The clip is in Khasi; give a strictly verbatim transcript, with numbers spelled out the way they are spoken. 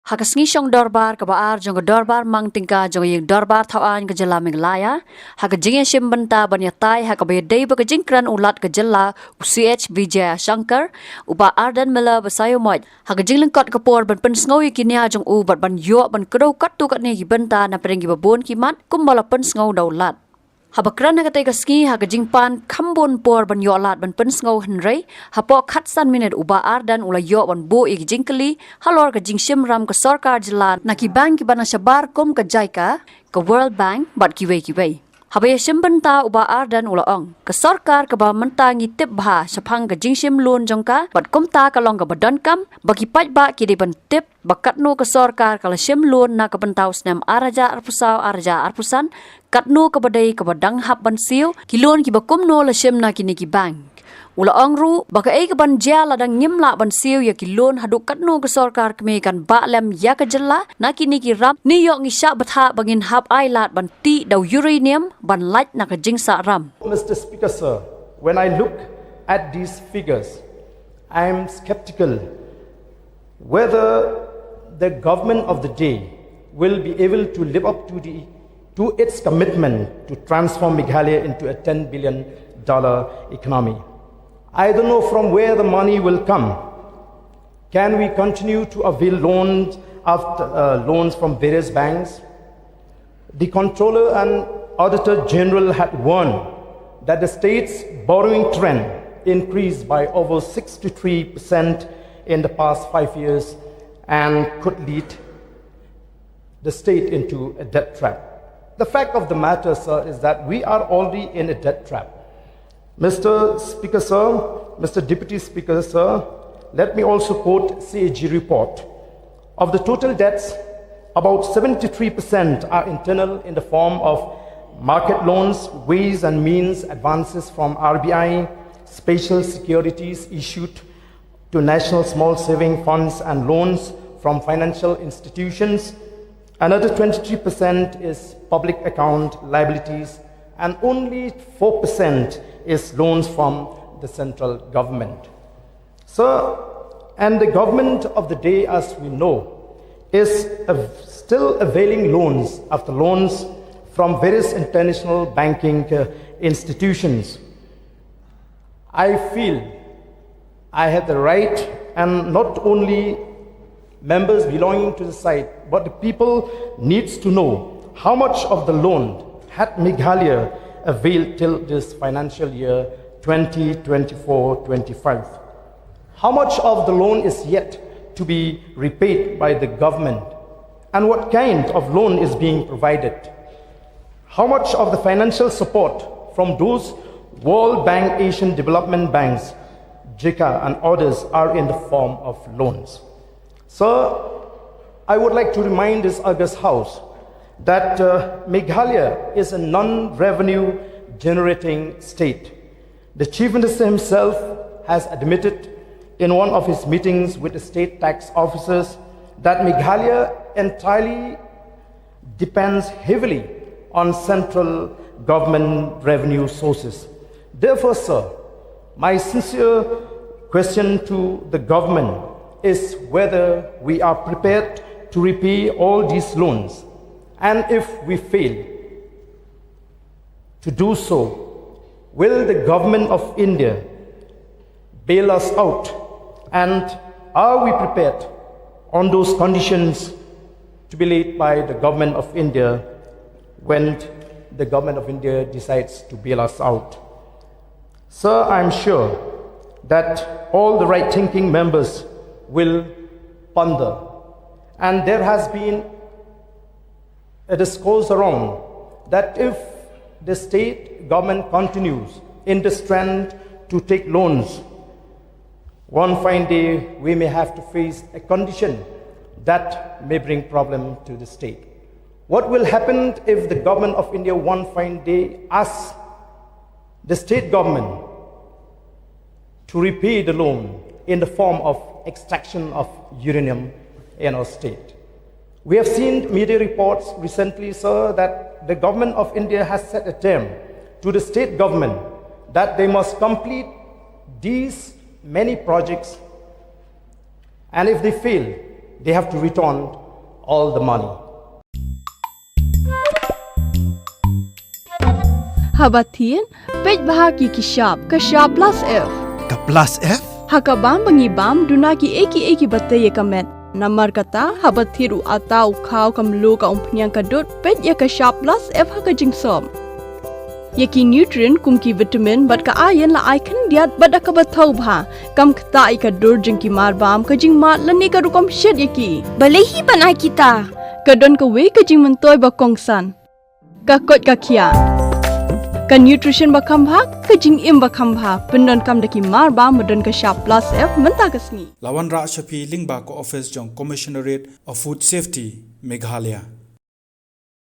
Ha ka sngi shong dorbar kaba ar jong ka dorbar mang tyngka jong ka ïing dorbar thaw aiñ ka jylla Meghalaya, ha ka jingïashim bynta ban ïatai ha kaba ïadei bad ka jingkren u Lat ka jylla u C H Vijayashankar, u Bah Ardent Miller Basaiawmoit, ha ka jinglyngkot ka por ban pynsngew ïa ki nia jong u bad ban ïoh ban kdew katto katne ki bynta na pdeng kiba bun ki mat kumba la pynsngew da u Lat. Haba kren ha katei ka sngi ha ka jingpan kham bun por ban ïoh lad ban pynsngew, hynrei hapoh khatsan minit u Bah Ardent u la ïoh ban buh ïa ki jingkylli halor ka jingshim ram ka sorkar jylla na ki bank kiba na shabar kum ka JICA, ka World Bank bad kiwei kiwei. Haba ïashim bynta u Bah Ardent u la ong, ka sorkar kaba mynta ngi tip bha shaphang ka jingshim loan jong ka bad kumta ka long kaba donkam ba ki paidbah ki dei ban tip ba katno ka sorkar ka la shim loan na ka bynta u snem ar hajar arphew saw ar hajar arphew san, katno kaba dei kaba dang hap ban siew, ki loan kiba kumno la shim na kine ki bank. U la ong ruh ba kaei kaban jia lada ngim lah ban siew ïa ki loan haduh katno ka sorkar kmie kan bah lem ïa ka jylla na kine ki ram, ne ïoh ngi shah bthah ba ngin hap ai lad ban tih da u uranium ban lait na ka jingsah ram. Mister Speaker, sir, when I look at these figures, I am skeptical whether the government of the day will be able to live up to the, to its commitment to transform Meghalaya into a ten billion dollar economy. I don't know from where the money will come. Can we continue to avail loans after, uh, loans from various banks? The Controller and Auditor General had warned that the state's borrowing trend increased by over sixty-three percent in the past five years and could lead the state into a debt trap. The fact of the matter, sir, is that we are already in a debt trap. Mister Speaker, sir, Mister Deputy Speaker, sir, let me also quote C A G report. Of the total debts, about seventy-three percent are internal in the form of market loans, ways and means advances from R B I, special securities issued to national small saving funds and loans from financial institutions. Another twenty-three percent is public account liabilities, and only four percent is loans from the central government. So, and the government of the day, as we know, is av-, still availing loans after loans from various international banking, uh, institutions. I feel I had the right, and not only members belonging to the site, but the people needs to know how much of the loan had Meghalaya availed till this financial year twenty twenty-four twenty-five. How much of the loan is yet to be repaid by the government, and what kind of loan is being provided? How much of the financial support from those World Bank, Asian Development Banks, JICA, and others are in the form of loans? So, I would like to remind this august House that, uh, Meghalaya is a non-revenue generating state. The Chief Minister himself has admitted in one of his meetings with the state tax officers that Meghalaya entirely depends heavily on central government revenue sources. Therefore, sir, my sincere question to the government is whether we are prepared to repay all these loans, and if we fail to do so, will the government of India bail us out? And are we prepared on those conditions to be laid by the government of India when the government of India decides to bail us out? Sir, I'm sure that all the right-thinking members will ponder, and there has been a discourse around that if the state government continues in this trend to take loans, one fine day we may have to face a condition that may bring problem to the state. What will happen if the government of India one fine day asks the state government to repay the loan in the form of extraction of uranium in our state? We have seen media reports recently, sir, that the government of India has set a term to the state government that they must complete these many projects, and if they fail, They have to return all the money. Haba thied, peit bha ki ki shap, ka shap plus F. Ka plus F? Ha ka bam ba ngi bam, duna ki ei ki ei ki ba tei ïa ka met. Namar kata, haba thied u ata u khaw ka mluh ka umphniang ka dud, peit ïa ka shap plus F ha ka jingsop. Ïa ki nutrient kum ki vitamin bad ka iron la ai khyndiat bad da kaba thaw bha. Kam ktah ïa ka dur jong ki mar bam, ka jingmad lane ka rukom shet ïa ki. Balei hi ban ai kita? Ka don kawei ka jingmyntoi ba kongsan. Ka koit ka khiah. Ka nutrition ba kham bha, ka jingim ba kham bha. Pyndonkam da ki mar bam ba don ka shap plus F mynta ka sngi. La wanrah sha phi lyngba ka office jong Commissionerate of Food Safety, Meghalaya.